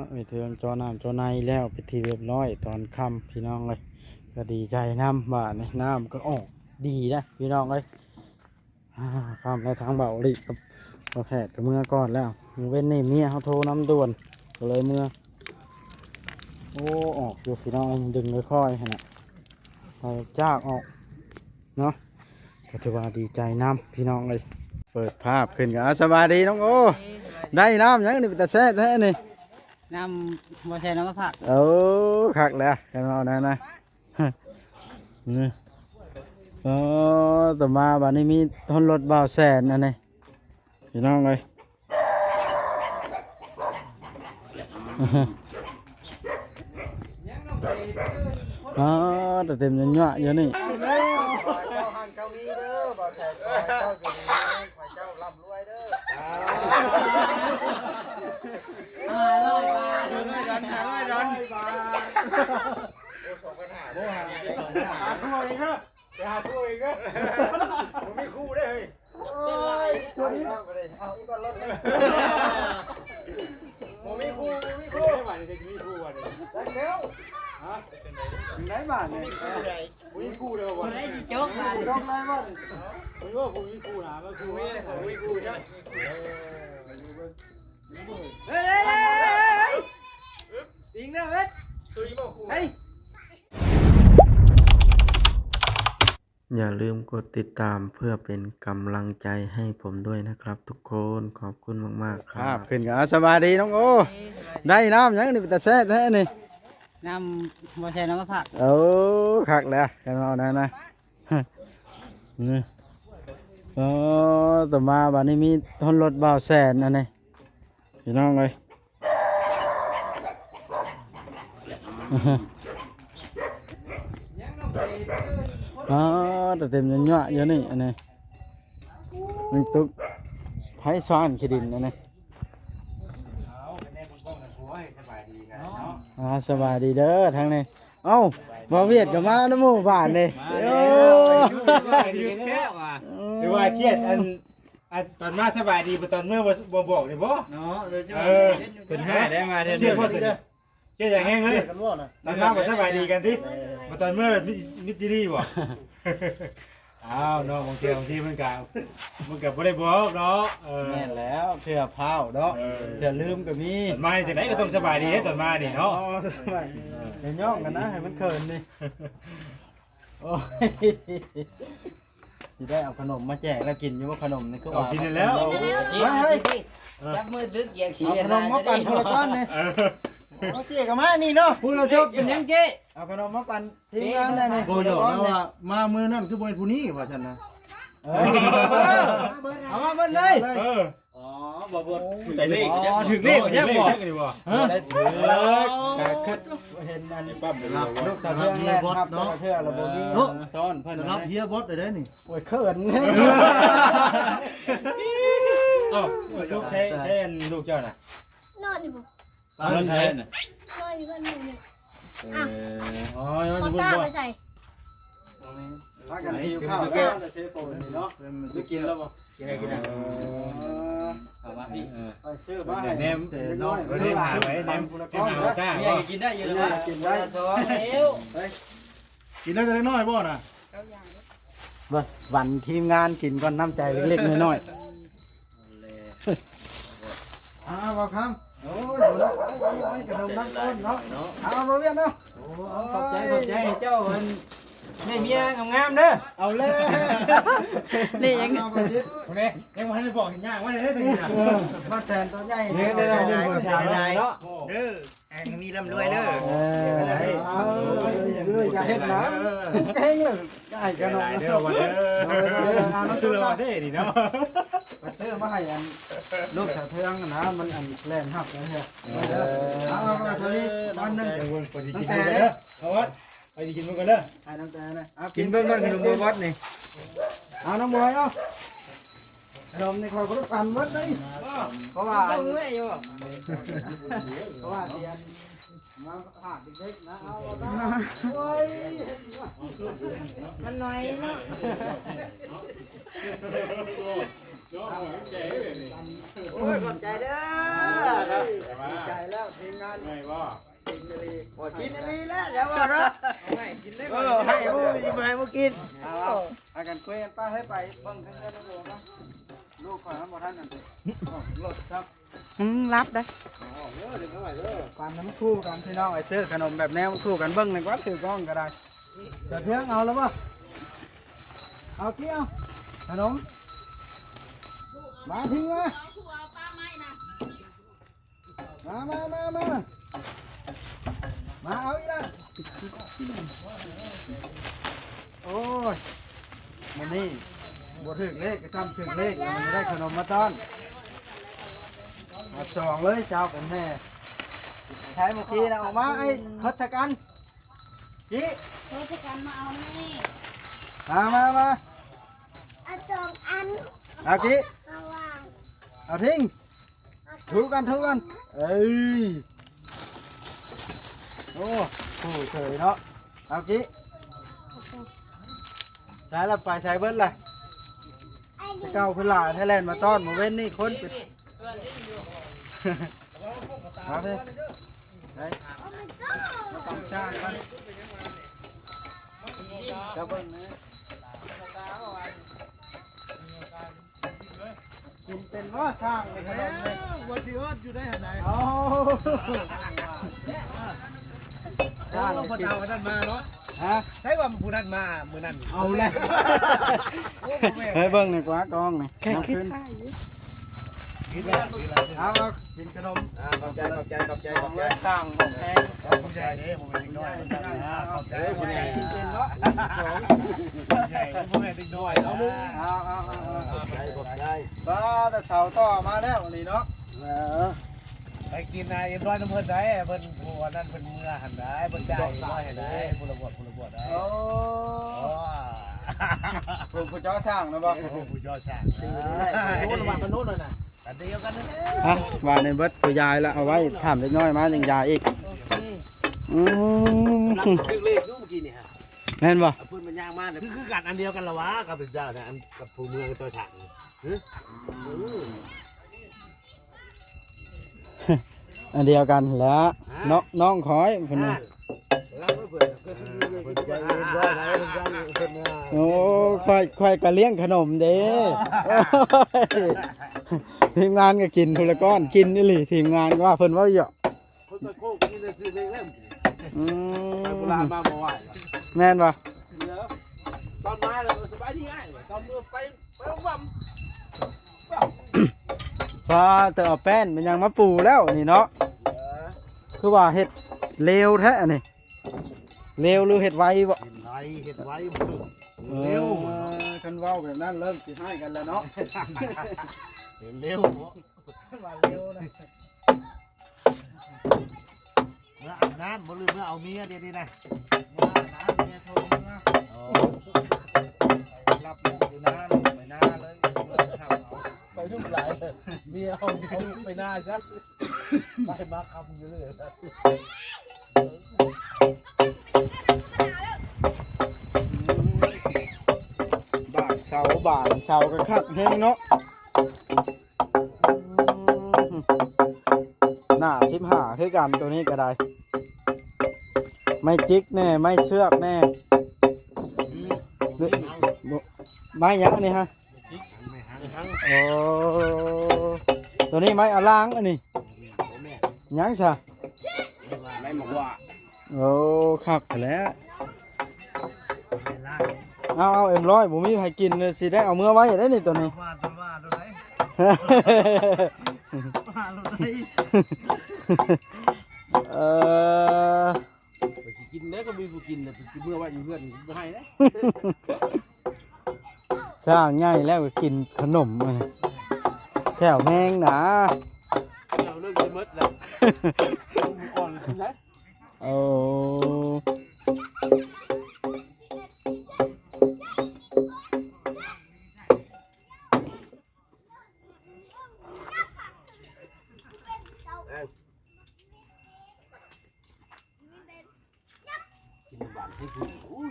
ໄປເຖິງເຈາະນ້ຳເຈາະໃນແລ້ວເປັນທີ່ຮຽບຮ້ອຍຕອນຄ່ຳພີ່ນ້ອງເອີຍ. ກໍດີໃຈນຳ ບາດນີ້ນ້ຳກໍອອກດີນະພີ່ນ້ອງເອີຍ. ອ່າ ຄ່ຳແລ້ວ ທາງເບົາຫຼີກກັບບ່າວແພດກໍເມືອກ່ອນແລ້ວ. ມື້ເວັນນີ້ເມຍເຮົາໂທນຳດ່ວນ ກໍເລີຍເມືອ. ໂອ້ ອອກຢູ່ພີ່ນ້ອງເອີຍ ດຶງຄ່ອຍໆຫັ້ນນະ ເອົາຈາກອອກເນາະ. ກໍຖືວ່າດີໃຈນຳພີ່ນ້ອງເອີຍ. ເປີດພາບຂຶ້ນກໍ ອ່າ ສະບາຍດີນ້ອງໂອ. ໄດ້ນ້ຳຫຍັງນີ້ ເປັນຕາແຊບແທ້ນີ້. ນ້ຳບໍ່ແຊ່ນ້ຳມະພາກ. ໂອ້ ຄັກແລ້ວ ຄັນເວົ້າແນວນັ້ນ. ນີ້ ອໍ ຕໍ່ມາບາດນີ້ມີຮອດລົດບ່າວແສນອັນນີ້ ພີ່ນ້ອງເອີຍ. ອໍ ແຕ່ເຕັມຍັວໆຢູ່ນີ້. ເຈົ້າຮັ່ງເຈົ້າມີເດີ ບ່າວແສນ ຂໍໃຫ້ເຈົ້າຢູ່ດີມີແຮງ ຂໍໃຫ້ເຈົ້າລ່ຳລວຍເດີ. ຫ້າຮ້ອຍບາດ ຫ້າຮ້ອຍດອນ ຫ້າຮ້ອຍດອນ. ໂອ້ ສອງພັນຫ້າ ບໍ່ຫາ ຫາຄູ່ເອງເດີ ໄປຫາຄູ່ເອງເດີ. ບໍ່ມີຄູ່ເດ້ເຮີ້ຍ. ໂອ້ຍ ຕົວນີ້ ເອົາອີກກ່ອນລົດເລີຍ. ບໍ່ມີຄູ່ ບໍ່ມີຄູ່ ບາດນີ້ຈະມີຄູ່ບາດນີ້. ໄດ້ແລ້ວ ຮະ ໄດ້ບາດນີ້ ບໍ່ມີຄູ່ເດີ. ບໍ່ໄດ້ຊິຈົກບາດນີ້ ຈົກໄດ້ບາດນີ້. ບໍ່ມີຄູ່ ບໍ່ມີຄູ່ນະ ບໍ່ມີຄູ່ ບໍ່ມີຄູ່. ເຮີ້ຍ ເຮີ້ຍ ເຮີ້ຍ ເຮີ້ຍ ຕິງເດີເຮີ້ຍ ເຮີ້ຍ. ຢ່າลืมกดติดตามเพื่อเป็นกำลังใจให้ผมด้วยนะครับทุกคน ขอบคุณมากๆ ครับ ภาพขึ้นก็ อ่า สบายดีน้องโอ ได้น้ำหยังนี่ เป็นตาแซ่บแท้นี่ น้ำบ่ใส่น้ำมะพร้าว โอ้ คักแล้ว กันเอานะนะ นี่ โอ้ ต่อมาบัดนี้มีฮอดรถบ่าวแสนอันนี้ พี่น้องเอ้ย อ๋อ แต่เต็มยอดอยู่นี่ อันนี้ มันตุก ไผซ่อนขี้ดินอันนี้ อ่า สบายดีเด้อทางนี้ เอ้า บ่าวเวียดก็มานำหมู่บ้านนี่ มาแล้ว โอ้ สบายดีแท้ว่ะ อืม หรือว่าเครียดอัน อ่ะ ตอนมาสบายดี บ่ตอนเมือบ่ บ่บอกนี่บ่ เนาะ เออ เพิ่นหาได้มาเทื่อ เครียดบ่ เทื่อ เครียดอย่างแฮงเลย เครียดกันบ่นะ ตอนมาบ่สบายดีกันติ เออ บ่ตอนเมือมิ มิตรดีบ่ อ้าวเนาะ บางเทื่อบางทีมันก็ มันก็บ่ได้บอกเนาะ เออ แม่นแล้ว เทื่อพลาดเนาะ เออ เทื่อลืมก็มี ตอนมานี่จังได๋ก็ต้องสบายดีเด้ ตอนมานี่เนาะ อ๋อ สบายดี เออ อย่าย่องกันนะ ให้มันเขินนี่ โอ้ย สิได้เอาขนมมาแจกแล้วกินอยู่บ่ ขนมนี่คือว่า เอากินแล้ว เฮ้ย เฮ้ย จับมือตึกเหยียบขี้ เอาขนมมาปั่นคนละก้อนนี่ เออ โอ้ เจ๊ก็มานี่เนาะ ผู้ละซบเป็นหยังเจ๊ เอาขนมมาปั่นทีมงานได้นี่ บ่หยอกนะว่ามามื้อนั้นคือบ่แม่นผู้นี้ว่าซั่นนะ เออ เอามาเบิดเลย เออ อ๋อ บ่บ่ โอ้ ถือเลข อ๋อ ถือเลข ถือเลข ถือเลข ถือเลข ฮะ ได้ถือเลข ก็คือเห็นอันนี้ปั๊บ ลูกสาวเทืองแล่นครับ เนาะ แต่ละเทื่อเราบ่มี เนาะ ซ้อนเพิ่น รับเฮียบอสได้นี่ โอ้ย เขิน เอ้า ลูกใช้ ใช้อันลูกเจ้าน่ะ นอนอยู่บ่ นอนใช้น่ะ นอนอยู่บ้านหมู่นี่ เออ อ้าว อ๋อ นอนอยู่ พ่อตา บ่ ไปใส่ พากันหิวข้าวแล้ว แต่เซโปนนี่เนาะ ได้กินแล้วบ่ กินแล้ว กินแล้ว เออ เอามาพี่ เออ ไปซื้อมาให้ แหนม เด็กน้อย เออ ได้พาไปแหนม คนละก้อน แหนม เอาตา เนี่ย กินได้อยู่แล้ว กินได้ สองแล้ว ไป กินแล้วจะได้น้อยบ่น่ะ เบิ่ง วันทีมงานกินก่อน น้ำใจเล็กๆน้อยๆ เอาแล้ว อ้าว บ่าวคำ โอ้ย เอาละ เอา เอา เอา ขนมน้ำต้นเนาะ เอา บ่าวเวียดเนาะ โอ้ ขอบใจ ขอบใจ เจ้าอัน ได้เมียงามๆเด้อ เอาแล้ว นี่ยัง เอาไปดิ คนนี้ยังบ่ทันได้บอกเห็นย่างว่าได้เด้อ เออ มาแทนตัวใหญ่ นี่ได้ๆๆเนาะ เด้อ ให้มีร่ำรวยเด้อ เออ เอา อย่าเฮ็ดนะ เก่งเลย ได้กันเนาะ เด้อ วันเด้อ เอาเด้อ เอาเด้อ เด้อ นี่เนาะ ไปซื้อมาให้อัน ลูกสาวเทืองนะ มันอันแล่นหักเลยเฮ้ย เออ เอา เอา เอา ตัวนี้ ก้อนหนึ่ง เดี๋ยววนไปกิน ตั้งแต่ เด้อ เอาวัด ไปสิกินเบิ่งก่อนเด้อ ให้น้องแตนนะ เอา กินเบิ่งก่อน ขนมบ่บอสนี่ เอา น้องบอย เอา ขนมนี่ข้อยบ่ได้ปั่นหมดเด้ เพราะว่า เจ้าเมื่อยอยู่ เพราะว่าเสียมาหาเด็กๆนะ เอา เอา เอา โอ้ย มันน้อยเนาะ ໂອ້ຍ ຂອບໃຈເດີ ດີໃຈແລ້ວທີມງານ ເມື່ອຍບໍ່? ກິນອີ່ຫຼີ ໂອ້ຍ ກິນອີ່ຫຼີແລ້ວ ແລ້ວວ່າເນາະ ເອີ ໃຫ້ບໍ່ ຊິບໍ່ໃຫ້ບໍ່ກິນ ເອົາ ເອົາ ພາກັນຄຸຍກັນໄປ ເຮີ້ຍ ໄປເບິ່ງທາງເຮືອນທາງໂດນເນາະ ລູກຂ້ອຍມັນບໍ່ທັນນັ້ນຕິ ໂອ້ ລົດຊ້ຳ ອືມ ລັບເດ້ ປັນນຳຄູ່ກັນພີ່ນ້ອງ ໄອ້ເຊີຂະໜົມແບບແນວຄູ່ກັນ ເບິ່ງໜ່ອຍກວ່າ ຖືກ້ອງກໍໄດ້ ຈະເທື່ອງເອົາແລ້ວບໍ່? ເອົາຕິ ເອົາຂະໜົມ ມາ ທິງມາ ມາ ມາ ມາ ມາ ມາເອົາອີກລະ ໂອ້ຍ ມື້ນີ້ບໍ່ຖືກເລກກໍຊ້ຳຖືກເລກ ແລ້ວມັນໄດ້ຂະໜົມມາຕ້ອນ ມາສອງເລີຍ ເຈົ້າກັບແມ່ ໃຊ້ມື້ກີ້ນະ ອອກມາ ໄອ້ທົດສະກັນ ກິ ໂທດສະກັນມາເອົານີ້ ມາ ມາ ມາ ເອົາສອງອັນ ເອົາກິ ເອົາຫວ່າງ ເອົາທິງ ເອົາ ທຸກັນ ທຸກັນ ເອີຍ ໂອ້ ຜູ້ເສີຍເນາະ ເອົາກິ ໃສລະ ໄປໃສເບິດລະ ແຕ່ເກົ່າເພິ່ນຫຼາຍແທ້ ແລ່ນມາຕ້ອນ ມື້ເວັນນີ້ຄົນເປັນ ມາເພິ່ນ ໄປ ມາຕ້ອງຈ້າງກັນ ຈະເບິ່ງນະ ກິນເປັນບໍ່ ຊ່າງນີ້ ຂະໜົມນີ້ ວ່າຊິເອີ້ນຢູ່ໄດ້ຫັ້ນໃດ ເອົາ ເອີ ຜູ້ເຖົ້າອັນນັ້ນມາເນາະ ຮະ ໃສວ່າຜູ້ນັ້ນມາມື້ນັ້ນ ເອົາແລ້ວ ໂອ້ ບໍ່ແມ່ນ ເຮີ້ຍ ເບິ່ງນີ້ກວ່າກ້ອງນີ້ ແຄ່ຄິດໄປ ກິນແລ້ວ ກິນແລ້ວ ເອົາ ເອົາ ກິນຂະໜົມ ອ່າ ຂອບໃຈ ຂອບໃຈ ຂອບໃຈ ຂອບໃຈ ສ້າງຂອງແພງ ຂອບໃຈເດ້ ບໍ່ແມ່ນເດັກນ້ອຍ ຂອບໃຈ ເອີ ຜູ້ໃຫຍ່ກິນເປັນເນາະ ຜູ້ໃຫຍ່ ບໍ່ແມ່ນເດັກນ້ອຍເນາະ ເອົາ ເອົາ ເອົາ ເອົາ ຂອບໃຈ ຂອບໃຈ ປ້າ ແຕ່ເຊົ້າຕໍ່ມາແລ້ວນີ້ເນາະ ເອີ ໄປກິນນາເອັມຮ້ອຍນຳເພິ່ນໄດ໋ ເພິ່ນຜູ້ອັນນັ້ນເພິ່ນເມືອຫັ້ນໄດ໋ ເພິ່ນຈ່າຍເອັມຮ້ອຍໃຫ້ໄດ໋ ຜູ້ລະບວດ ຜູ້ລະບວດໄດ໋ ໂອ້ ໂອ້ ຜູ້ ຜູ້ເຈົ້າສ້າງນະບໍ່ ຜູ້ເຈົ້າສ້າງ ຊື່ ໂອ້ ລະຫວ່າງກັນໂນ້ນນະ ອັນດຽວກັນ ຮະ ວ່າໃນເບິດຜູ້ໃຫຍ່ລະ ເອົາໄວ້ຖາມເດັກນ້ອຍມາຍັງຢາອີກ ໂອເຄ ອືມ ຖືກເລກຢູ່ມື້ກີ້ນີ້ຮະ ແມ່ນບໍ່ ເພິ່ນມັນຍ່າງມາ ຄື ຄືກັນ ອັນດຽວກັນລະຫວາ ກັບເຈົ້ານະ ອັນກັບຜູ້ເມືອເຈົ້າສາກ ຮະ ອືມ ອັນດຽວກັນແຫຼະ ຮະ ນ້ອງ ນ້ອງຂ້ອຍເພິ່ນວ່າ ເອີ ເພິ່ນໃຈເຢັນບໍ່ໄດ້ ເພິ່ນໃຈເຢັນເພິ່ນວ່າ ໂອ້ ຂ້ອຍ ຂ້ອຍກະລ້ຽງຂະໜົມເດ້ ໂອ້ຍ ທີມງານກະກິນພຸ້ນລະກ້ອນ ກິນອີ່ຫຼີ ທີມງານວ່າເພິ່ນເວົ້າຢອກ ຄົນໄປໂຄກກິນແລ້ວຊື້ເລກແລ້ວ ອືມ ໄປໂບລານມາບໍ່ໄຫວ ແມ່ນບໍ່ ຕອນມາແລ້ວສະບາຍດີອ້າຍ ຕອນເມືອໄປ ໄປວັ່ມ ປ້າ ແຕ່ເອົາແປ້ນມັນຍັງມາປູແລ້ວນີ້ເນາະ ຄືວ່າເຮັດເລວແທ້ອັນນີ້ ເລວຫຼືເຮັດໄວບໍ່ ເຮັດໄວ ເຮັດໄວບໍ່ ເອີ ເລວ ຄັນເວົ້າແບບນັ້ນເລີ່ມຊິຮ້າຍກັນແລ້ວເນາະ ເຮັດເລວ ວ່າເລວນະ ເມືອອາບນ້ຳ ບໍ່ລືມເມືອເອົາເມຍດຽວນີ້ນະ ເມືອອາບນ້ຳ ເມຍໂທເມືອ ອໍ ໄປຮັບລູກຢູ່ນາ ລູກໄປນາເລີຍ ເມືອໄປຮັບເອົາ ໄປທຸກຫຼາຍເລີຍ ເມຍເອົາ ເອົາລູກໄປນາຊະ ໄປມາຄຳຢູ່ເລີຍ ບາງເສົາ ບາງເສົາກະຄັກແຮງເນາະ. ອືມ ໜ້າສິບຫ້າຄືກັນ ໂຕນີ້ກະໄດ້ ໄມ້ຈິກແດ່ ໄມ້ເຊືອກແດ່ ອືມ ບໍ່ ໄມ້ຫຍັງອັນນີ້ຮະ? ໂອ້ ໂຕນີ້ໄມ້ອາລາງອັນນີ້ ຫຍັງຊະ? ໄມ້ໝາກຫວ້າ. ໂອ້ ຄັກແທ້ແຫຼະ ເອົາ ເອົາ ເອັມຮ້ອຍ ບໍ່ມີໃຜກິນເລີຍ ຊິໄດ້ເອົາເມືອໄວ້ໄດ໋ນີ້ ໂຕນີ້ ວ່າ ວ່າໂຕໃດ ວ່າໂຕໃດ ເອີ ຂ້ອຍຊິກິນແດ່ ກໍມີຜູ້ກິນແຫຼະ ຊິເມືອໄວ້ຢູ່ເຮືອນ ບໍ່ໃຫ້ເດ້ ຊ້າງໃຫຍ່ແລ້ວກໍກິນຂະໜົມ ແຂ້ວແຮງນາ ເຈົ້າເລີກຊິໝົດແລ້ວ ອ່ອນນະ. ໂອ້ ກິນບານໃຫ້ຜູ້ ໂອ້ຍ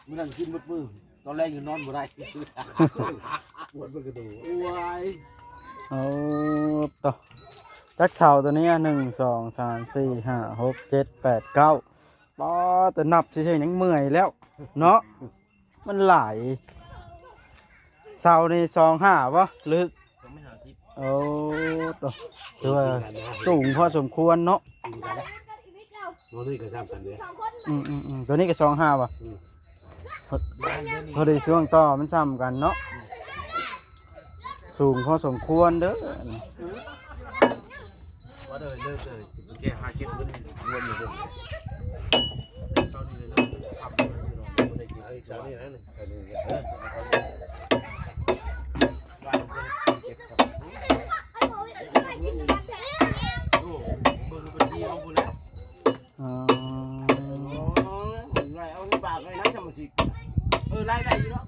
ມື້ນັ້ນກິນໝົດມື້ ຕອນແລງຍັງນອນບໍ່ໄດ້. ປວດมันกระดูก ໂອ້ຍ ໂອ້ ໂຕ ຈັກເສົາໂຕນີ້ ໜຶ່ງ ສອງ ສາມ ສີ່ ຫ້າ ຫົກ ເຈັດ ແປດ ເກົ້າ ປ້າ ແຕ່ນັບຊື່ໆ ຍັງເມື່ອຍແລ້ວເນາະ ມັນຫຼາຍ. ເສົານີ້ ສອງຫ້າ ບໍ່ ຫຼື ສອງເມັດຫ້າສິບ ໂອ້ ໂຕ ຖືວ່າສູງພໍສົມຄວນເນາະ. ໂຕນີ້ກໍຊ້ຳກັນເດ້ ອືມໆໆ ໂຕນີ້ກໍ ສອງຫ້າ ບໍ່? ອືມ ພໍ ພໍດີຊ່ວງຕໍ່ມັນຊ້ຳກັນເນາະ ສູງພໍສົມຄວນເດີ. ວ່າເດີ ເລີກເລີຍ ຊິໄປແກ້ຫາເກັບເງິນລວມຢູ່ເດີ ເຊົ້ານີ້ເລີຍເດີ ຄ່ຳເລີຍ ບໍ່ໄດ້ກິນ ເອີ ເຊົ້ານີ້ນະ ເອີ ໂອ້ ເບິ່ງບັນຊີເຮົາພຸ້ນແຫຼະ ອໍ ໂອ້ຍ ເອົາປາກໄວ້ນະ ຈຳບໍ່ຊິ ເອີ ລາຍໄດ້ຢູ່ເນາະ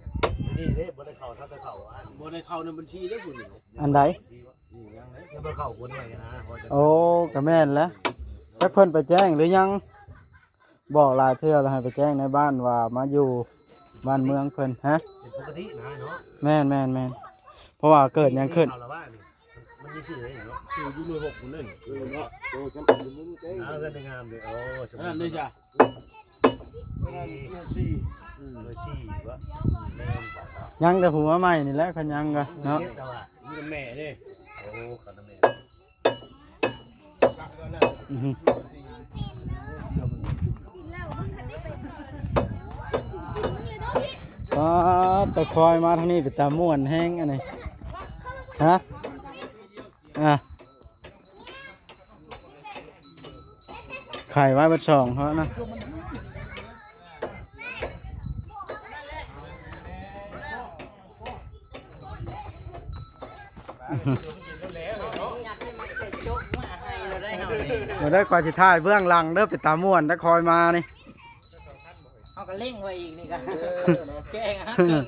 ນີ້ເດ້ ບໍ່ໄດ້ເຂົ້າ ຖ້າແຕ່ເຂົ້າ ອັນ ບໍ່ໄດ້ເຂົ້າໃນບັນຊີເດ້ພຸ້ນ ອັນໃດ? ນີ້ຍັງເດ້ ຍັງບໍ່ເຂົ້າບຸນໃໝ່ນະ ໂອ້ ກໍແມ່ນແຫຼະ ຈັກເພິ່ນໄປແຈ້ງຫຼືຍັງ? ບອກຫຼາຍເທື່ອແລ້ວ ໃຫ້ໄປແຈ້ງໃນບ້ານວ່າມາຢູ່ບ້ານເມືອງເພິ່ນ ຮະ ເປັນປົກກະຕິນະເນາະ ແມ່ນໆໆ ເພາະວ່າເກີດຫຍັງຂຶ້ນ ເຂົ້າລະວ່ານີ້ ມັນມີຊື່ໃດເນາະ ຊື່ຢູ່ເມືອງຫົກພຸ້ນເດ້ ເອີເນາະ ໂອ້ ຈຳເປັນມຸມເຕັງ ອ່າ ເຮືອນງາມເດ້ ໂອ້ ອັນນັ້ນເດ້ຈ້ະ ເອີ ເມືອງສີ່ ອືມ ເມືອງສີ່ບໍ່ ແມ່ນ ຍັງແຕ່ຜົວມາໃໝ່ນີ້ແຫຼະ ຄັນຍັງກໍເນາະ ເຮັດແຕ່ວ່າຢູ່ນຳແມ່ເດ້ ໂອ້ ເຂົ້ານຳແມ່ ອືຮຶ ປາດ ຕະຄອຍມາທາງນີ້ເປັນຕາມ່ວນແຮງອັນນີ້ ຮະ ອ່າ ໄຂໄວ້ເບິດສອງເນາະ. ບໍ່ໄດ້ ຂ້ອຍຊິຖ່າຍເບື້ອງຫຼັງເດີ ເປັນຕາມ່ວນໄດ໋ ຄອຍມານີ້ ເຮົາກໍເລັ່ງໄວ້ອີກນີ້ກໍ ເອີ ແກງຫາເຄິ່ງ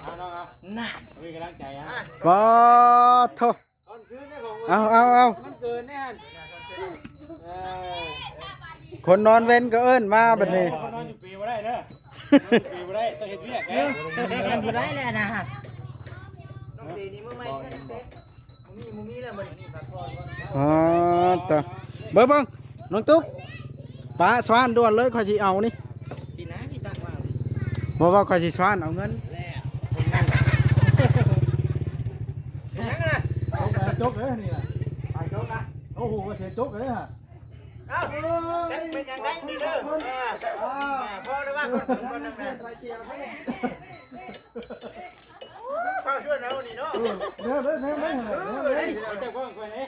ເອົາເນາະ ເອົາ ນັ້ນ ມີກຳລັງໃຈ ເອົາ ປາດໂທ້ ເອົາ ເອົາ ເອົາ ມັນເກີນແນ່ຫັ້ນ ເອີ ຄົນນອນເວັນກໍເອີ້ນມາບັດນີ້ ເອີ ຄົນນອນຢູ່ປີບໍ່ໄດ້ເດີ ນອນຢູ່ປີບໍ່ໄດ້ ຕ້ອງເຮັດວຽກເດ້ ເອີ ບໍ່ໄດ້ແລ້ວນະ ນ້ອງເດນີ້ມື້ໃໝ່ ບໍ່ມີ ບໍ່ມີແລ້ວບັດນີ້ ອໍ ຕາ ເບິ່ງ ເບິ່ງ ນ້ອງຕຸກ ປະສະຫວ່ານດ່ວນເລີຍ ຂ້ອຍຊິເອົານີ້ ປີໜ້າມີຕັງວ່າ ບໍ່ ວ່າຂ້ອຍຊິສະຫວ່ານເອົາເງິນ ແລ້ວ ຈົກເດີນີ້ນະ ໂອ້ໂຫ ວ່າຊິຈົກເດີຫັ້ນ ເອົ້າ ເປັນຫຍັງໄດ້ນີ້ເດີ ອ່າ ພໍແລ້ວວ່າ ພາຊວນເຮົານີ້ເນາະ ເອີ ເດີ ເດີ ເດີ ເດີ ເດີ ເຈົ້າຂອງຂ້ອຍນີ້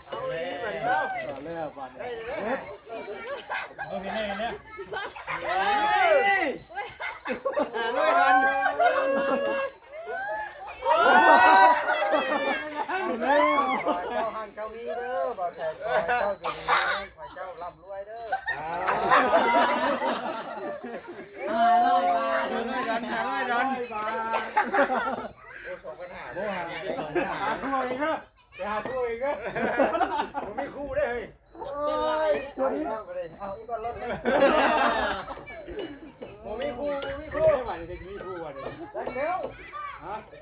ເອົາເລີຍບັດນີ້ເນາະ ເອົາແລ້ວບັດນີ້ ເອີ ເຫັນແລ້ວ ເຫັນແລ້ວ ເອີຍ ຫ້າຮ້ອຍດອນ ເຈົ້າຮັ່ງເຈົ້າມີເດີ ບໍ່ແຊນ ຂໍໃຫ້ເຈົ້າຢູ່ດີມີແຮງ ຂໍໃຫ້ເຈົ້າລ່ຳລວຍເດີ ຫ້າຮ້ອຍບາດ ຫ້າຮ້ອຍດອນ ຫ້າຮ້ອຍດອນ ໂອ້ ສອງພັນຫ້າ ໂອ້ ຫາ ຫາຄູ່ເອົາເອງເດີ ໄປຫາຄູ່ເອົາເອງເດີ ບໍ່ມີຄູ່ເດ້ເຮີ້ຍ ໂອ້ຍ ຕົວນີ້ ເອົາອີກກ່ອນລົດ ບໍ່ມີຄູ່ ບໍ່ມີຄູ່ ບາດນີ້ຊິມີຄູ່ບາດນີ້ ຈັກແລ້ວ ຮະ ຈັ່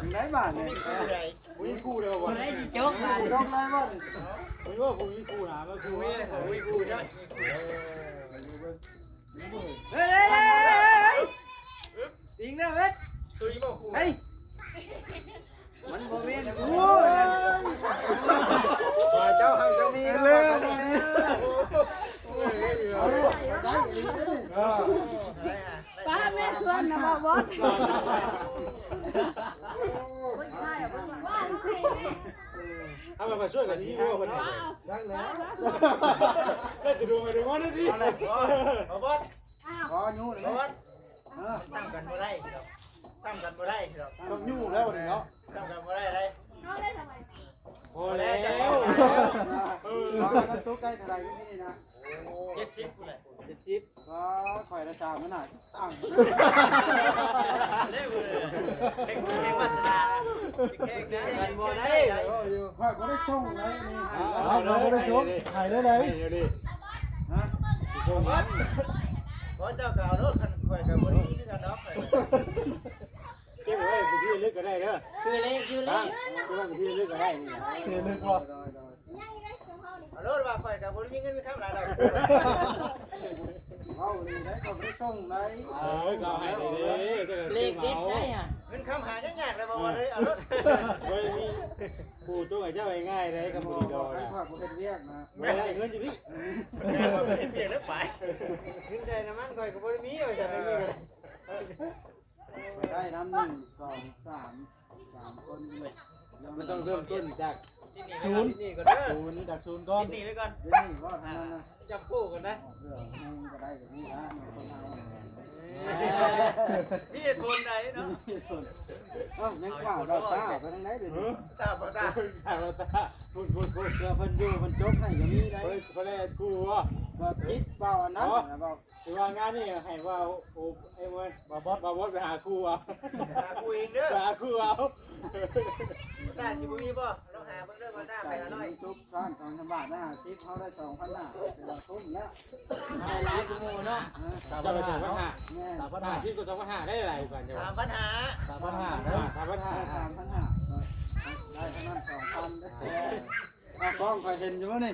ງໃດບາດນີ້ ບໍ່ມີຄູ່ໃດ ບໍ່ມີຄູ່ເດ້ບໍ່ ບໍ່ໄດ້ຊິຈົກບາດນີ້ ຈົກແລ້ວບໍ່ ບໍ່ມີຄູ່ນະ ບໍ່ມີຄູ່ ບໍ່ມີຄູ່ ເຮີ້ຍ ເຮີ້ຍ ເຮີ້ຍ ອີງເດີເວີດ ເຮີ້ຍ ມັນບໍ່ແມ່ນກູ ເຈົ້າຮັ່ງເຈົ້າມີເດີ ປ້າແມ່ຊວນນະບໍ່ບອດ ເອົາມາຊ່ວຍກັນນີ້ບໍ່ ໄດ້ແລ້ວ ໄດ້ແຕ່ດວງໄປດວງມາໄດ້ຕິ ບໍ່ບອດ ຂໍຢູ່ເລີຍ ບໍ່ບອດ ເອີ ຊ້ຳກັນບໍ່ໄດ້ດອກ ຊ້ຳກັນບໍ່ໄດ້ດອກ ຕ້ອງຢູ່ແລ້ວນີ້ເນາະ ຊ້ຳກັນບໍ່ໄດ້ເດ້ ພໍແລ້ວ ເອີ ຕົກໄດ້ເທົ່າໃດມື້ນີ້ນະ ໂອ້ ເຈັດສິບພຸ້ນແຫຼະ ເຈັດສິບ ກໍຂ້ອຍລະສາມມັນນະ ຕັ້ງ ເດ້ເວີຍ ແຂ່ງ ແຂ່ງວາສະໜາ ແຂ່ງນະ ກັນບໍ່ໄດ້ ຂ້ອຍບໍ່ໄດ້ສົ່ງເລີຍນີ້ ເອົາ ຂ້ອຍບໍ່ໄດ້ສົ່ງ ໃຫ້ເລີຍ ໃຫ້ເລີຍ ຮະ ຊິສົ່ງຫຍັງ ບໍ່ ເຈົ້າກໍເອົາໂລດ ຄັນຂ້ອຍກໍບໍ່ໄດ້ມີຄືກັນດອກ ຂ້ອຍກໍ ເກັບໄວ້ເປັນທີ່ລະລຶກກໍໄດ້ເດີ ຊື້ເລກ ຊື້ເລກ ເກັບໄວ້ເປັນທີ່ລະນຶກກໍໄດ້ນີ້ນະ ທີ່ລະນຶກບໍ່? ເອົາໂລດວ່າຂ້ອຍກໍບໍ່ໄດ້ມີເງິນມີຄຳຫຼາຍດອກ ເວົ້ານີ້ໄດ້ ເຂົາບໍ່ໄດ້ສົ່ງໄດ໋ ເອີ ກໍໃຫ້ເດ້ ເລກເດັດໄດ໋ຫະ ເງິນຄຳຫາຍາກໆ ແລ້ວບໍ່ວ່າເລີຍ ເອົາໂລດ ບໍ່ໄດ້ມີຜູ້ຕົວເຈົ້າງ່າຍໆ ໄດ໋ ຄຳບໍ່ດີດອກ ຄັນຂ້ອຍບໍ່ເຮັດວຽກນະ ບໍ່ໄດ້ເງິນຢູ່ນີ້ ເຮັດວຽກແລ້ວໄປ ເງິນໃສ່ນ້ຳມັນຂ້ອຍກໍບໍ່ໄດ້ມີ ວ່າຊັ້ນ ໄດ້ນຳ ໜຶ່ງ ສອງ ສາມ ສາມຄົນເລີຍ ມັນຕ້ອງເລີ່ມຕົ້ນຈາກສູນ ສູນ ຈາກສູນກ່ອນ ຕິດໜີ້ໄວ້ກ່ອນ ຕິດໜີ້ກ່ອນ ຈັບຄູ່ກັນໄດ້ ເອີ ມັນກໍໄດ້ແບບນີ້ລະ ມີເຫດຜົນໃດເນາະ ມີເຫດຜົນ ເອົ້າ ຍັງຂາວດອກຕາໄປທາງໃດເດ ຕາບໍ່ຕາ ຕາບໍ່ຕາ ພຸ້ນໆໆ ເພື່ອເພິ່ນຢູ່ເພິ່ນຈົກໃຫ້ກໍມີໄດ໋ ເພິ່ນ ເພິ່ນແລ່ນຄູ່ບໍ່ ບໍ່ຕິດເວົ້າອັນນັ້ນ ເວົ້າ ຖືວ່າງານນີ້ໃຫ້ວ່າ ໂອ້ ໄອ້ມວຍ ບ່າວບອດ ບ່າວບອດໄປຫາຄູ່ເອົາ ຫາຄູ່ເອງເດີ ໄປຫາຄູ່ເອົາ ຕາຊິບໍ່ມີບໍ່? ລອງຫາເບິ່ງເດີ ບໍ່ຕາໄປຫາຮ້ອຍ ທຸກຮ້ານສອງພັນບາດ ຫ້າສິບ ເຮົາໄດ້ສອງພັນຫ້າ ຖືວ່າຄຸ້ມແລ້ວ ໄດ້ຫຼາຍກວ່າໝູ່ເນາະ ເອີ ເຈົ້າໄດ້ສາມພັນຫ້າ ແມ່ນ ສາມພັນຫ້າ ຫ້າສິບກໍສອງພັນຫ້າ ໄດ້ຫຼາຍກວ່າກັນ ສາມພັນຫ້າ ສາມພັນຫ້າ ເອີ ສາມພັນຫ້າ ສາມພັນຫ້າ ໄດ້ເທົ່ານັ້ນສອງພັນເດີ ອ້າວ ກ້ອງຂ້ອຍເຫັນຢູ່ບໍ່ນີ້?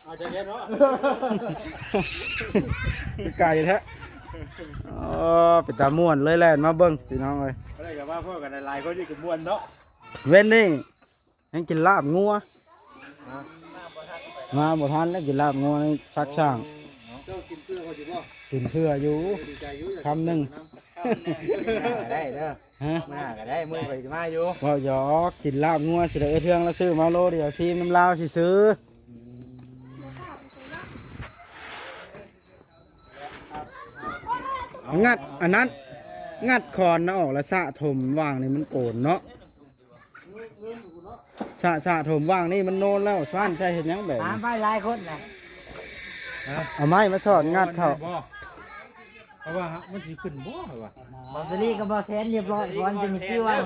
ເອົາໃຈເຢັນເນາະ ຄືໄກແທ້ ເອີ ເປັນຕາມ່ວນເລີຍ ແລ່ນມາເບິ່ງພີ່ນ້ອງເອີຍ ບໍ່ໄດ້ກໍມາພໍ້ກັນຫຼາຍໆ ຄົນນີ້ກໍມ່ວນເນາະ ເວັນນີ້ຍັງກິນລາບງົວ ຮະ ມາບໍ່ທັນແລ້ວ ກິນລາບງົວໃນຊາກຊ້າງ ເຈົ້າກິນເພື່ອຂ້ອຍຢູ່ບໍ່? ກິນເພື່ອຢູ່ ດີໃຈຢູ່ ຄຳໜຶ່ງ ໄດ້ເດີ ຮະ ມື້ໜ້າກໍໄດ້ ມື້ຂ້ອຍຊິມາຢູ່ ເວົ້າຫຍອກ ກິນລາບງົວຊິໄດ້ ເອື້ອຍເທືອງລາວຊື້ມາໂລດຽວ ຊີມນຳລາວຊື່ໆ ງັດອັນນັ້ນ ງັດຄອນນະອອກ ແລ້ວສະຖົມຫວ່າງນີ້ມັນໂກນເນາະ ສະ ສະຖົມຫວ່າງນີ້ມັນໂນນແລ້ວ ຊານໃສ່ເຮັດຫຍັງແບບນີ້ ຫາໄມ້ຫຼາຍຄົນນະ ເອົາໄມ້ມາສອດງັດເຂົ້າ ເພາະວ່າມັນຊິຂຶ້ນບໍ່ ຂ້ອຍວ່າ ບາດສາລີກັບບ່າວແສນຮຽບຮ້ອຍກ່ອນ ຈຶ່ງຄືວ່າ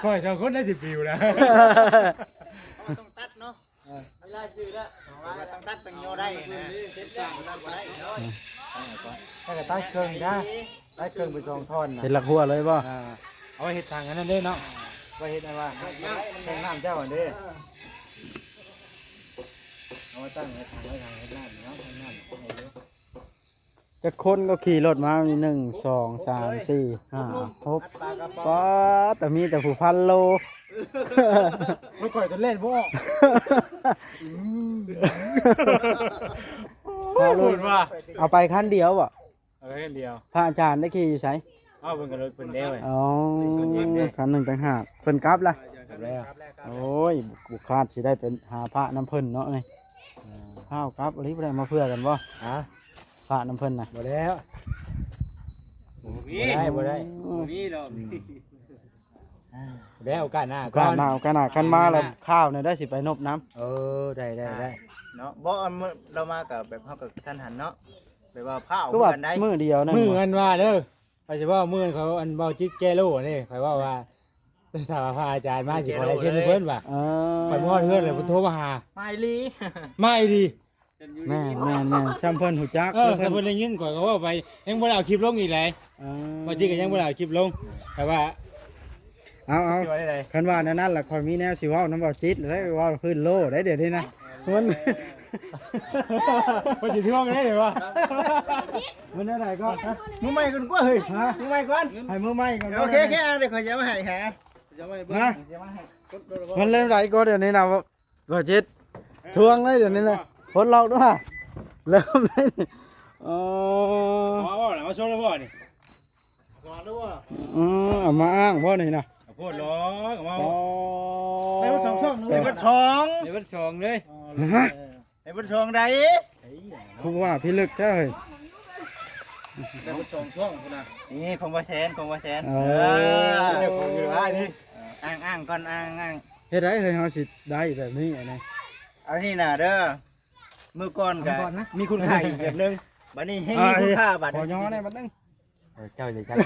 ຂ້ອຍສອງຄົນໄດ້ຊິປິວແລ້ວ ຕ້ອງຕັດເນາະ ເວລາຊື້ແລ້ວ ຕ້ອງຕັດຕ້ອງຍໍໄດ້ນະ ເຮັດແລ້ວບໍ່ໄດ້ເນາະ ແລ້ວກໍຕັດເຄິ່ງນະ ຕັດເຄິ່ງເປັນສອງທ່ອນນະ ເຮັດຫຼັກຮົ້ວເລີຍບໍ່? ອ່າ ເອົາໄວ້ເຮັດຖັງອັນນັ້ນເດ້ເນາະ ໄວ້ເຮັດອັນວ່າ ແທງນ້ຳເຈົ້າຫັ້ນເດ້ ເອົາໄວ້ຕັ້ງໄວ້ຖັງ ໄວ້ຖັງເຮັດນ້ຳເນາະ ເຮັດນ້ຳ ຈັກຄົນກໍຂີ່ລົດມາ ມີ ໜຶ່ງ ສອງ ສາມ ສີ່ ຫ້າ ຫົກ ປ້າດ ແຕ່ມີແຕ່ຜູ້ພັນໂລ ລົດຂ້ອຍຈະແລ່ນບໍ່ອອກ ອືມ ເອົາລົດ ເອົາໄປຄັນດຽວບໍ່? ເອົາໄປຄັນດຽວ ພະອາຈານໄດ້ຂີ່ຢູ່ໃສ? ເອົາ ເພິ່ນກໍລົດເພິ່ນແລ້ວ ອໍ ຄັນໜຶ່ງຕ່າງຫາກ ເພິ່ນກັບລະ? ກັບແລ້ວ ໂອ້ຍ ບໍ່ຄາດຊິໄດ້ໄປຫາພະນຳເພິ່ນເນາະນີ້ ອ່າ ພ້າວກັບອີ່ຫຼີ ບໍ່ໄດ້ມາເພື່ອກັນບໍ່? ຮະ? ພະນຳເພິ່ນນະ ບໍ່ແລ້ວ ບໍ່ມີ ບໍ່ໄດ້ ບໍ່ໄດ້ ບໍ່ມີດອກ ແລ້ວໂອກາດໜ້າ ໂອກາດໜ້າ ໂອກາດໜ້າ ຄັນມາແລ້ວຂ່າວແນວໃດຊິໄປນົບນຳ ເອີ ໄດ້ ໄດ້ ໄດ້ເນາະ ບໍ່ ອັນມື້ລາວມາກໍແບບເຮົາກໍກະທັນຫັນເນາະ ແບບວ່າພ້າວຄືວ່າມື້ດຽວນັ້ນ ມື້ອັນວ່າເດີ ຂ້ອຍຊິເວົ້າມື້ເຂົາ ອັນເວົ້າຈິດແກ້ໂລນີ້ ຂ້ອຍເວົ້າວ່າ ຖ້າວ່າພະອາຈານມາຊິຂໍລາຍເຊັນເພິ່ນວ່າ ເອີ ຂ້ອຍມາຮອດເຮືອນແລ້ວເພິ່ນໂທມາຫາ ມາອີ່ຫຼີ ມາອີ່ຫຼີ ແມ່ນໆໆ ຊ່ຳເພິ່ນຮູ້ຈັກ ເອີ ເພິ່ນ ຊ່ຳເພິ່ນໄດ້ຍິນ ຂ້ອຍກໍເວົ້າໄປ ຍັງບໍ່ໄດ້ເອົາຄລິບລົງອີກໃດ ເອີ ວ່າຈິດກໍຍັງບໍ່ໄດ້ເອົາຄລິບລົງ ແຕ່ວ່າ ເອົາໆ ຊິວ່າແນວໃດ ຄັນວ່າແນວນັ້ນລະ ຂ້ອຍມີແນວຊິເວົ້ານຳເວົ້າຈິດ ແລ້ວເວົ້າພື້ນໂລໄດ໋ ດຽວນີ້ນະ ມັນ ເພິ່ນຊິທວງໄດ້ວະ ມັນແນວໃດກໍ ມືໃໝ່ກ່ອນກວ່າເຮີ້ຍ ຮະ ມືໃໝ່ກ່ອນ ໃຫ້ມືໃໝ່ກ່ອນ ໂອເຄໆ ດຽວຂ້ອຍຈະມາໃຫ້ຫາ ຈະມາໃຫ້ເບິ່ງ ຮະ ຈະມາໃຫ້ ມັນແນວໃດກໍ ດຽວນີ້ນະ ບໍ່ຈິດ ເອີ ທວງເລີຍດຽວນີ້ນະ ເອີ ປົດລັອກດ້ວຍ ເລີ່ມເລີຍ ອໍ ເອົາ ເອົາ ເອົາ ມາໂຊແລ້ວບໍ່ນີ້ ສອນແລ້ວບໍ່ ອືມ ເອົາມາອ້າງບໍ່ນີ້ນະ ໂພດຫຼອກ ເອົາມາ ອໍ ໄດ້ເບິດສອງຊ່ອງເລີຍ ໄດ້ເບິດສອງ ໄດ້ເບິດສອງເລີຍ ອໍ ຮະ ໄດ້ເບິດສອງໃດ ຄືວ່າພິລຶກແທ້ເຮີ້ຍ ໄດ້ເບິດສອງຊ່ອງພຸ້ນນະ ນີ້ຂອງບ່າວແສນ ຂອງບ່າວແສນ ເອີ ເອີ ຂອງຢູ່ອ້າຍນີ້ ອ້າງໆກ່ອນ ອ້າງໆ ເຮັດໃດເຮີ້ຍ ເຮົາຊິໄດ້ແບບນີ້ ອັນນີ້ ອັນນີ້ນະເດີ ມື້ກ່ອນກະ ເອົາກ່ອນນະ ມີຄຸນຄ່າອີກແບບໜຶ່ງ ບາດນີ້ແຮ່ງມີຄຸນຄ່າບາດນີ້ ຂໍຍໍແດ່ບາດໜຶ່ງ ເອີ ເຈົ້າຢ່າຈັບ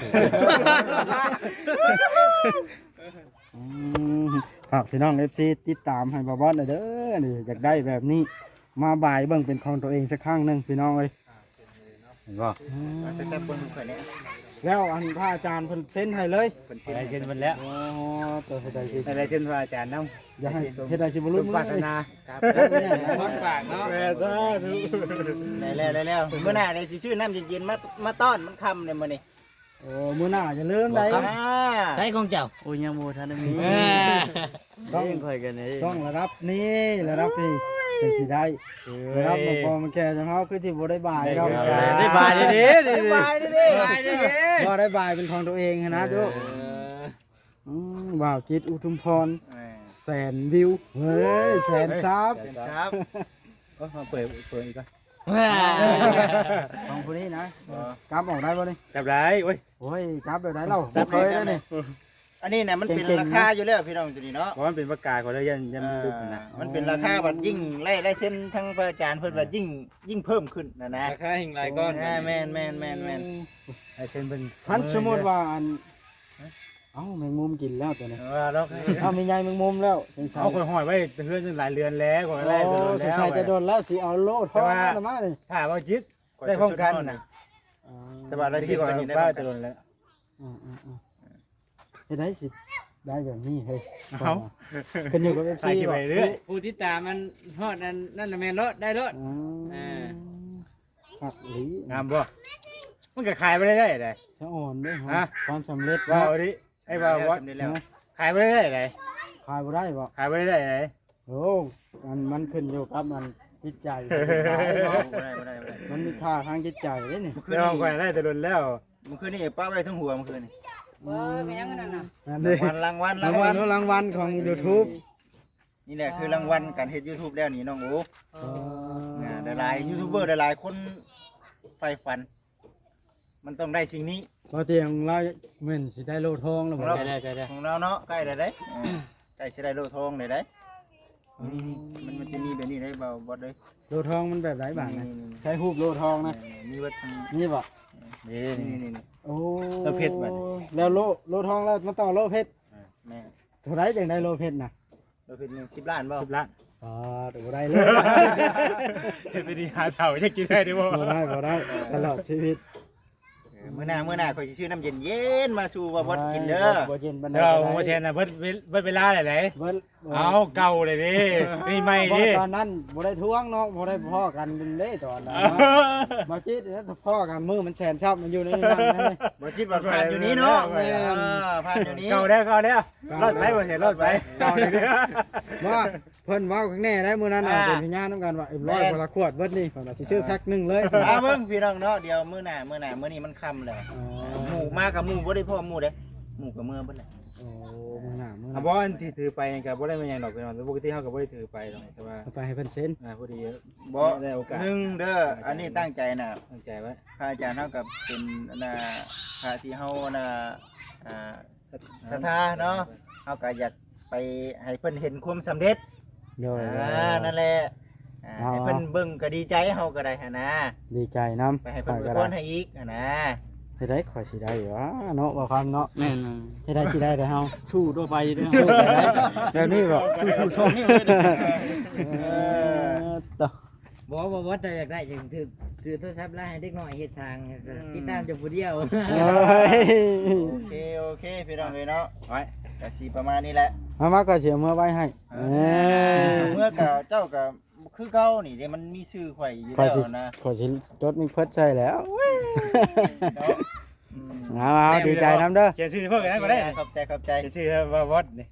ອືມ ຝາກພີ່ນ້ອງເອັຟຊີຕິດຕາມໃຫ້ບ່າວບອດແດ່ເດີ ນີ້ ຢາກໄດ້ແບບນີ້ ມາບາຍເບິ່ງເປັນຂອງຕົວເອງສັກຄັ້ງໜຶ່ງ ພີ່ນ້ອງເອີຍ. ເຫັນບໍ່? ອືມ ແຕ່ຄົນຂ້ອຍນີ້ ແລ້ວອັນພະອາຈານເພິ່ນເຊັນໃຫ້ເລີຍ? ເພິ່ນເຊັນ ໄດ້ເຊັນເພິ່ນແລ້ວ. ອໍ ຕົວເຮັດໄດ້ຊິ ໄດ້ເຊັນພະອາຈານນຳ. ຢ່າໃຫ້ເຮັດໄດ້ຊິບໍ່ຫຼຸດມື ປາດຖະໜາ ຄອນປາກເນາະ. ແມ່ນ ສາທຸ. ໄດ້ແລ້ວ ໄດ້ແລ້ວ. ມື້ໜ້າໄດ້ຊິຊື້ນ້ຳເຢັນໆ ມາ ມາຕ້ອນ ມັນຄ່ຳເດ້ມື້ນີ້. ໂອ້ ມື້ໜ້າຢ່າລືມໄດ໋. ອ່າ ໃສຂອງເຈົ້າ? ໂອ້ຍ ຍັງບໍ່ທັນໄດ້ມີ. ຕ້ອງ ຂ້ອຍກັນນີ້ ຕ້ອງລະດັບນີ້ ລະດັບນີ້ ຈັ່ງຊິໄດ້. ເອີຍ ລະດັບໝໍ່ແກ່ຈັ່ງເຮົາຄືຊິບໍ່ໄດ້ບາຍດອກ. ໄດ້ບາຍເດ້ ໄດ້ບາຍເດ້ ໄດ້ບາຍເດ້. ບໍ່ໄດ້ບາຍເປັນຂອງຕົວເອງຫັ້ນນະ. ເອີ ໂອ້ ອືມ ບ່າວຈິດ ອຸທຸມພອນ ເອີ ແສນວິວ ເຮີ້ຍ ແສນຊັບ ແສນຊັບ. ໂອ້ຍ ມາເປີດ ເປີດອີກກ່ອນ. ຂອງຜູ້ນີ້ນະ. ອໍ ກັບອອກໄດ້ບໍ່ນີ້? ກັບໄດ້. ໂອ້ຍ ໂອ້ຍ ກັບແບບໃດເລົ່າ? ບໍ່ເຄີຍເລີຍນີ້. ອັນນີ້ນະ ມັນເປັນລາຄາຢູ່ແລ້ວພີ່ນ້ອງ ຕົວນີ້ເນາະ. ເພາະມັນເປັນປາກກາຂອງເຮົາ ຢ້ານ ຢ້ານມັນຫຼຸດນະ. ມັນເປັນລາຄາ ບັດຍິ່ງໄລ່ ໄລ່ເຊັນທາງພະອາຈານເພິ່ນ ບັດຍິ່ງ ຍິ່ງເພີ່ມຂຶ້ນນະນະ. ລາຄາຍິ່ງຫຼາຍກ້ອນ. ແມ່ນໆໆໆ. ລາຍເຊັນເພິ່ນ ຄັນສົມມຸດວ່າອັນ ເອົ້າ ແມງມຸມກິນແລ້ວຕົວນີ້. ເອີ ເອົາ ມີໃຍແມງມຸມແລ້ວ. ເອົາ ຂ້ອຍຫ້ອຍໄວ້ເຮືອນຕັ້ງຫຼາຍເດືອນແລ້ວ ຂ້ອຍໄລ່ແຕ່ດົນແລ້ວ. ໃສ່ແຕ່ດົນແລ້ວ ຊິເອົາໂລດ ເພາະວ່າມານີ້ ຖ້າວ່າຈິດໄດ້ພ້ອມກັນນະ. ອໍ ແຕ່ວ່າລາຍເຊັນເພິ່ນນີ້ໄດ້ພ້ອມກັນແລ້ວ. ອືມໆໆ ເຮັດໃດຊິໄດ້ແບບນີ້ເຮີ້ຍ. ເອົ້າ ຂຶ້ນຢູ່ກັບເອັຟຊີ ຜູ້ຕິດຕາມມັນຮອດອັນນັ້ນລະແມ່ນໂລດ ໄດ້ໂລດ. ອືມ ອ່າ ຄັກອີ່ຫຼີ. ງາມບໍ່? ມັນກໍຂາຍບໍ່ໄດ້ໄດ໋. ສະອອນເດ້ ຄວາມສຳເລັດ. ເວົ້າເນາະ ເອົາດິ ໄອ້ບ່າວ ຂາຍບໍ່ໄດ້ໄດ໋. ຂາຍບໍ່ໄດ້ບໍ່? ຂາຍບໍ່ໄດ້ໄດ໋. ໂອ້ ອັນມັນຂຶ້ນຢູ່ກັບອັນຈິດໃຈ. ບໍ່ໄດ້ ບໍ່ໄດ້ ບໍ່ໄດ້. ມັນມີຄ່າທາງຈິດໃຈເດ້ນີ້. ເມື່ອຄືນນີ້ຂ້ອຍໄລ່ແຕ່ດົນແລ້ວ. ເມື່ອຄືນນີ້ປະໄວ້ເທິງຫົວເມື່ອຄືນນີ້. ໂອ້ຍ ແມ່ນຫຍັງນັ້ນນະ? ລາງວັນ ລາງວັນ ລາງວັນ ລາງວັນຂອງຢູທູບ. ນີ້ແຫຼະຄືລາງວັນການເຮັດຢູທູບແລ້ວນີ້ນ້ອງໂອ. ເອີ ຫຼາຍໆຢູທູບເບີ ຫຼາຍໆຄົນໃຝ່ຝັນ ມັນຕ້ອງໄດ້ສິ່ງນີ້. ບໍ່ຕຽງລາວແມ່ນຊິໄດ້ໂລ່ທອງແລ້ວບໍ່? ໃກ້ແລ້ວ ໃກ້ແລ້ວ ຂອງລາວເນາະ ໃກ້ແລ້ວເດ້. ເອີ ໃກ້ຊິໄດ້ໂລ່ທອງແລ້ວເດ້. ນີ້ໆ ມັນ ມັນຈະມີແບບນີ້ໄດ້ ບໍ່ ບໍ່ໄດ້. ໂລ່ທອງມັນແບບໃດບາດນະ? ນີ້ໆໆ ໃຊ້ຮູບໂລ່ທອງນະ. ເອີ ມີເບິດທັງ ມີບໍ່? ນີ້ໆໆ ໂອ້ ເອົາເພັດບາດນີ້. ແລ້ວໂລ່ ໂລ່ທອງແລ້ວມາຕໍ່ໂລ່ເພັດ. ເອີ ແມ່ນ. ເທົ່າໃດຈັ່ງໄດ້ໂລ່ເພັດນະ? ໂລເພັດໜຶ່ງ ສິບລ້ານບໍ່? ສິບລ້ານ. ອໍ ບໍ່ໄດ້ເລີຍ. ເຮັດດີຫາເຖົ້າ ຈະກິນໄດ້ບໍ່? ບໍ່ໄດ້ ບໍ່ໄດ້ ຕະຫຼອດຊີວິດ. ເອີ ມື້ໜ້າ ມື້ໜ້າຂ້ອຍຊິຊື້ນ້ຳເຢັນໆມາສູ່ບ່າວບອດກິນເດີ. ບໍ່ເຢັນປານໃດ. ເອີ ບໍ່ແຊນນະ ເບິດ ເບິດເວລາແລ້ວເດ້. ເບິດ ເອົາ ເກົ່າເລີຍເດ້ ນີ້ໃໝ່ເດ້. ຕອນນັ້ນບໍ່ໄດ້ທວງເນາະ ບໍ່ໄດ້ພໍ້ກັນເດ້ຕອນນັ້ນເນາະ. ບໍ່ຈິດ ພໍ້ກັນມື້ມັນແສນຊັບ ມັນຢູ່ໃນນັ້ນ. ບໍ່ຈິດວ່າຜ່ານຢູ່ນີ້ເນາະ. ແມ່ນ ເອີ ຜ່ານຢູ່ນີ້ ເກົ່າແລ້ວ ເກົ່າແລ້ວ. ລອດໄປ ບໍ່ເຫັນລອດໄປ. ເວົ້າເດ້ ວ່າເພິ່ນເວົ້າຂ້າງແນ່ໄດ໋ ມື້ນັ້ນນະ. ອ່າ ເປັນພະຍານນຳກັນວ່າ ເອັມຮ້ອຍ ອ່າ ຄົນລະຂວດເບິດນີ້ ເພິ່ນວ່າຊິຊື້ແພັກໜຶ່ງເລີຍ. ມາເບິ່ງພີ່ນ້ອງເນາະ ດຽວມື້ໜ້າ ມື້ໜ້າ ມື້ນີ້ມັນຄ່ຳແລ້ວ. ອໍ ໝູ່ມາກັບໝູ່ ບໍ່ໄດ້ພໍ້ໝູ່ເດ້ ໝູ່ກໍເມືອເບິດແລ້ວ. ໂອ້ ມື້ໜ້າ ມື້ໜ້າ. ອ່າ ບໍ່ ອັນທີ່ຖືໄປນີ້ກໍບໍ່ໄດ້ແມ່ນຫຍັງດອກພີ່ນ້ອງ ແຕ່ປົກກະຕິເຮົາກໍບໍ່ໄດ້ຖືໄປດອກ ແຕ່ວ່າເອົາໄປໃຫ້ເພິ່ນເຊັນ. ອ່າ ພໍດີ ບໍ່ ໄດ້ໂອກາດ. ໜຶ່ງເດີ ອ່າ ອັນນີ້ຕັ້ງໃຈນະ ຕັ້ງໃຈໄວ້. ພະອາຈານເຮົາກໍເປັນ ອັນນ່າ ພະທີ່ເຮົາ ອັນນ່າ ອ່າ ສັດທາເນາະ ເຮົາກໍຢາກໄປໃຫ້ເພິ່ນເຫັນຄວາມສຳເລັດ. ໂດຍ ອ່າ ນັ້ນແຫຼະ. ອ່າ ໃຫ້ເພິ່ນເບິ່ງກໍດີໃຈ ເຮົາກໍໄດ້ຫັ້ນນະ ດີໃຈນຳ. ໄປໃຫ້ເພິ່ນອວຍພອນໃຫ້ອີກຫັ້ນນະ. ເຮັດໃດຂ້ອຍຊິໄດ້ຫວາເນາະ ບ່າວຄຳເນາະ. ແມ່ນ ເຮັດໃດຊິໄດ້ແຕ່ເຮົາ ສູ້ຕໍ່ໄປເດີ ສູ້ຕໍ່ໄປ. ແບບນີ້ບໍ່? ສູ້ໆ ສອງນິ້ວເລີຍ. ເອີ ບໍ່ ບໍ່ ບໍ່ ແຕ່ຢາກໄດ້ຈັ່ງຖື ຖືໂທລະສັບລາຍໃຫ້ເດັກນ້ອຍເຮັດສ້າງ ອືມ ຕິດຕາມເຈົ້າຜູ້ດຽວ. ໂອ້ຍ ໂອເຄ ໂອເຄ ພີ່ນ້ອງເອີຍເນາະ ໄວ້ ກະຊິປະມານນີ້ແຫຼະ. ເອົາມາ ຂ້ອຍຊິເອົາເມືອໄວ້ໃຫ້. ເອີ ເອີ ເມືອກະ ເຈົ້າກະຄືເກົ່ານີ້ເດ້ ມັນມີຊື່ຂ້ອຍຢູ່ແລ້ວນະ. ຂ້ອຍຊິຈົດມີເພິດໃສ່ແລ້ວ. ເນາະ ອືມ ເອົາ ເອົາ ດີໃຈນຳເດີ ຂຽນຊື່ເພີ່ມໃຫ້ນຳກໍໄດ້. ຂອບໃຈ ຂອບໃຈ. ຂຽນຊື່ວ່າວອດນີ້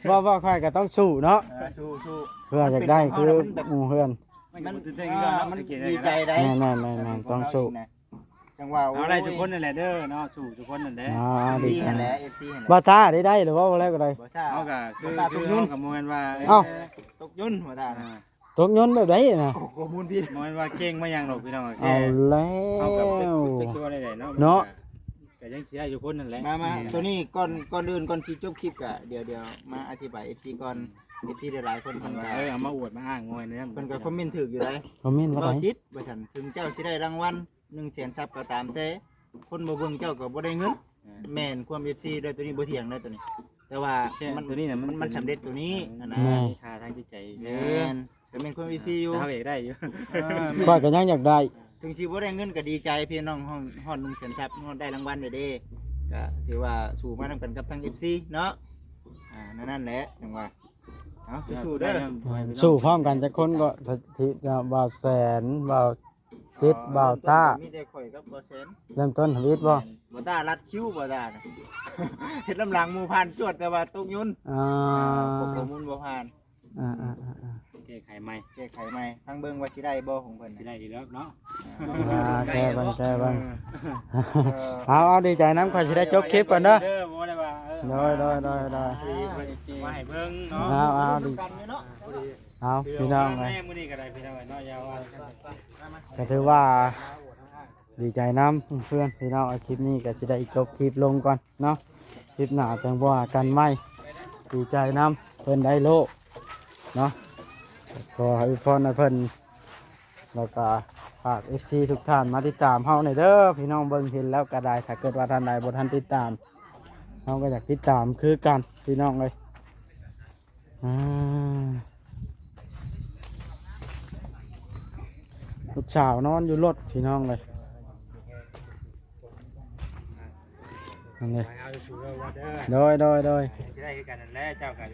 ບໍ່ ບໍ່ ຂ້ອຍກໍຕ້ອງສູ້ເນາະ. ອ່າ ສູ້ໆ ເພື່ອຢາກໄດ້ຄືໝູ່ເພື່ອນ. ມັນ ມັນ ອ່າ ມັນດີໃຈໄດ໋. ແມ່ນໆໆໆ ຕ້ອງສູ້. ຈັ່ງວ່າ ເອົາໄດ້ ໂອ້ຍ ທຸກຄົນນັ້ນແຫຼະເດີເນາະ ສູ້ທຸກຄົນນັ້ນແຫຼະ. ອ່າ ເອັຟຊີຫັ້ນແຫຼະ ເອັຟຊີຫັ້ນແຫຼະ. ບ່າວຕາໄດ້ ໄດ້ຫຼືບໍ່ ບໍ່ໄດ້ກໍໄດ້. ບ່າວຕາ ເຮົາກໍຄື ບ່າວຕາ ຄື ຕົກຍົນ ເຮົາກໍບໍ່ແມ່ນວ່າ ເອີ ເອົ້າ ຕົກຍົນ ບ່າວຕາ ອ່າ ຕົກຍົນແບບໃດນະ? ໂອ້ ຂໍ້ມູນຜິດ ບໍ່ແມ່ນວ່າເກັ່ງມາຫຍັງດອກພີ່ນ້ອງ. ເອົາແລ້ວ ເຮົາກໍຈັກ ຈັກຊິເວົ້າແນວໃດເນາະ ເນາະ ກໍຍັງຊິໄດ້ທຸກຄົນນັ້ນແຫຼະ. ມາ ມາ ແມ່ນ ໂຕນີ້ກ່ອນ ກ່ອນອື່ນ ກ່ອນຊິຈົບຄລິບກໍ ດຽວ ດຽວມາອະທິບາຍເອັຟຊີກ່ອນ. ເອັຟຊີຫຼາຍໆຄົນເພິ່ນວ່າ ເອີ ເອົາມາອວດມາອ້າງງອຍແນວນັ້ນ ເພິ່ນກໍຄອມເມັນຖືກຢູ່ໃດ໋. ຄອມເມັນວ່າ ເວົ້າຈິດວ່າຊັ້ນ ເຖິງເຈົ້າຊິໄດ້ລາງວັນ ໜຶ່ງແສນຊັບກໍຕາມແຕ່ ຄົນບໍ່ເບິ່ງເຈົ້າກໍບໍ່ໄດ້ເງິນ. ອ່າ ແມ່ນຄວາມເອັຟຊີເດີ ໂຕນີ້ບໍ່ຖຽງເດີໂຕນີ້ ແຕ່ວ່າມັນ ໂຕນີ້ນະ ມັນ ມັນສຳເລັດໂຕນີ້ຫັ້ນນະ. ແມ່ນ ມີຄ່າທາງຈິດໃຈ. ແມ່ນ ກໍແມ່ນຄວາມເອັຟຊີຢູ່ ເຮົາກໍຢາກໄດ້ຢູ່. ເອີ ແມ່ນ ຂ້ອຍກໍຍັງຢາກໄດ້. ເຖິງຊິບໍ່ໄດ້ເງິນກໍດີໃຈ ພີ່ນ້ອງ ຮອດ ຮອດໜຶ່ງແສນຊັບ ຮອດໄດ້ລາງວັນແລ້ວເດ້ ກໍຖືວ່າສູ້ມານຳກັນກັບທາງເອັຟຊີເນາະ. ອ່າ ນັ້ນແຫຼະ ຈັ່ງວ່າ ເອົາ ສູ້ໆເດີ ສູ້ພ້ອມກັນຈັກຄົນກໍ ທີ່ ບ່າວແສນ ບ່າວຈິດ ບ່າວຕ້າ ມີແຕ່ຂ້ອຍກັບບ່າວແສນ ເລີ່ມຕົ້ນທຳອິດບໍ່? ແມ່ນ ບ່າວຕ້າລັດຄິວ ບ່າວຕ້ານະ ເຮັດນຳຫຼັງໝູ່ຜ່ານຈວດ ແຕ່ວ່າຕົກຍົນ ອ່າ ອ່າ ພວກຂໍ້ມູນບໍ່ຜ່ານ. ອ່າໆໆໆ ແກ້ໄຂໃໝ່ ແກ້ໄຂໃໝ່ ທາງເບິ່ງວ່າຊິໄດ້ບໍ່ຂອງເພິ່ນ ຊິໄດ້ຢູ່ແລ້ວເນາະ. ອ່າ ແກ້ເບິ່ງ ແກ້ເບິ່ງ ເອີ ເອົາ ເອົາ ດີໃຈນຳ ຂ້ອຍຊິໄດ້ຈົບຄລິບກ່ອນເດີ ເດີ ບໍ່ໄດ້ວ່າ ເອີ ໂດຍ ໂດຍ ໂດຍ ໂດຍ ມາໃຫ້ເບິ່ງເນາະ ເອົາ ເອົາ ດີ ເອົາ ພີ່ນ້ອງເອີຍ ມື້ນີ້ກໍໄດ້ ພີ່ນ້ອງເອີຍເນາະ ຢ່າວ່າ ກໍຖືວ່າດີໃຈນຳເພື່ອນ ພີ່ນ້ອງເອີຍ ຄລິບນີ້ກໍຊິໄດ້ຈົບຄລິບລົງກ່ອນ ເນາະ ຄລິບໜ້າຈັ່ງວ່າກັນໃໝ່ ດີໃຈນຳເພິ່ນໄດ້ໂລກເນາະ ຂໍອວຍພອນໃຫ້ເພິ່ນ ແລ້ວກໍຝາກເອັຟຊີທຸກທ່ານມາຕິດຕາມເຮົາແດ່ເດີ ພີ່ນ້ອງເບິ່ງເຫັນແລ້ວກໍໄດ້ ຖ້າເກີດວ່າທ່ານໃດບໍ່ທັນຕິດຕາມ ເຮົາກໍຢາກຕິດຕາມຄືກັນ ພີ່ນ້ອງເອີຍ. ອ່າ ລູກສາວນອນຢູ່ລົດ ພີ່ນ້ອງເອີຍ ນັ້ນເດ້ ໂດຍ ໂດຍ ໂດຍ ຊິໄດ້ຄືກັນນັ້ນແຫຼະ ເຈົ້າກໍ